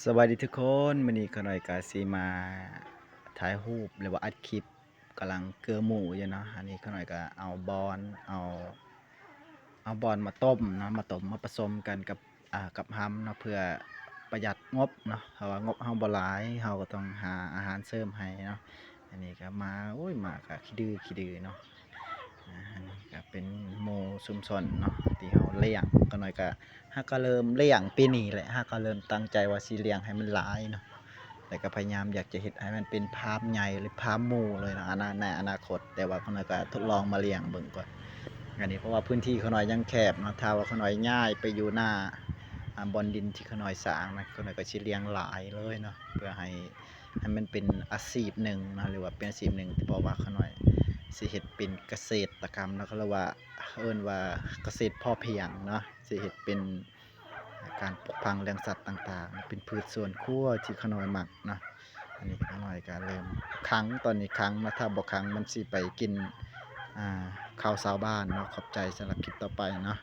ສະບາຍດີທຸກຄົນ, ມື້ນີ້ຂ້ານ້ອຍກະຊິມາຖ່າຍຮູບ ຫຼືວ່າອັດຄລິບ ກຳລັງເກືອໝູຢູ່ເນາະ. ອັນນີ້ຂ້ານ້ອຍກະເອົາບອນ ເອົາ ເອົາບອນມາຕົ້ມເນາະ, ມາຕົ້ມມາປະສົມກັນກັບ ອ່າ ກັບຮຳເນາະ ເພື່ອປະຢັດງົບເນາະ, ເພາະວ່າງົບເຮົາບໍ່ຫຼາຍ ເຮົາກໍຕ້ອງຫາອາຫານເສີມໃຫ້ເນາະ. ອັນນີ້ກໍມາ ໂອ້ຍ ມາກໍຂີ້ດື້ຂີ້ດື້ເນາະ. ອ່າ ອັນນີ້ກໍເປັນໝູຊຸມຊົນເນາະ ທີ່ເຮົາລ້ຽງ. ຂ້ານ້ອຍກໍ ຫາກໍເລີ່ມລ້ຽງປີນີ້ແຫຼະ, ຫາກໍເລີ່ມຕັ້ງໃຈວ່າຊິລ້ຽງໃຫ້ມັນຫຼາຍເນາະ, ແລ້ວກໍພະຍາຍາມຢາກຈະເຮັດໃຫ້ມັນເປັນຟາມໃຫຍ່ ຫຼື ຟາມໝູເລີຍເນາະ ອະນາ ໃນອະນາຄົດ. ແຕ່ວ່າຂ້ານ້ອຍກໍທົດລອງມາລ້ຽງເບິ່ງກ່ອນ ອັນນີ້ ເພາະວ່າພື້ນທີ່ຂ້ານ້ອຍຍັງແຄບເນາະ. ຖ້າວ່າຂ້ານ້ອຍຍ້າຍໄປຢູ່ໜ້າ ອ່າ ບ່ອນດິນທີ່ຂ້ານ້ອຍສ້າງນະ ຂ້ານ້ອຍກໍຊິລ້ຽງຫຼາຍເລີຍເນາະ ເພື່ອໃຫ້ ໃຫ້ມັນເປັນອາຊີບໜຶ່ງເນາະ ຫຼືວ່າເປັນອາຊີບໜຶ່ງ ເພາະວ່າຂ້ານ້ອຍຊິເຮັດເປັນກະເສດຕະກຳເນາະ ເຂົາເອີ້ນວ່າ ເອີ້ນວ່າກະເສດພໍພຽງເນາະ, ຊິເຮັດເປັນການປູກຝັງລ້ຽງສັດຕ່າງໆ ເປັນພືດສວນຄົວທີ່ຂ້ານ້ອຍມັກເນາະ. ອັນນີ້ຂ້ານ້ອຍກໍເລີ່ມຂັງ ຕອນນີ້ຂັງເນາະ, ຖ້າບໍ່ຂັງມັນຊິໄປກິນ ອ່າ ເຂົ້າຊາວບ້ານເນາະ. ຂອບໃຈສຳລັບຄລິບຕໍ່ໄປເນາະ.